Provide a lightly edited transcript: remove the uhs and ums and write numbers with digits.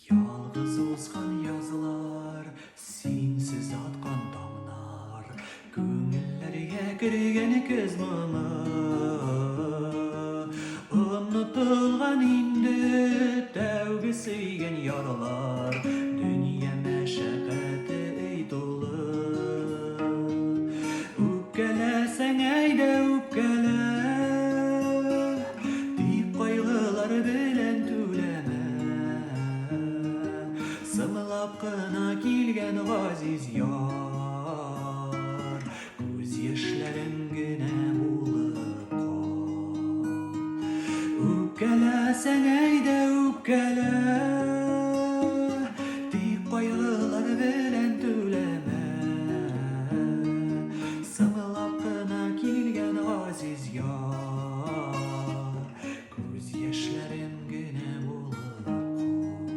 Ялгыз узган язлар, синсез аткан таңнар, Күңелләргә кергән көз моңы. Онытылган инде тәүге сөйгән ярлар, Дөнья мәшәкате өй тулы. Үпкәләсәң, әйдә үпкәлә, Тик кайгылар белән түләмә. Сымлап кына килгән газиз яр.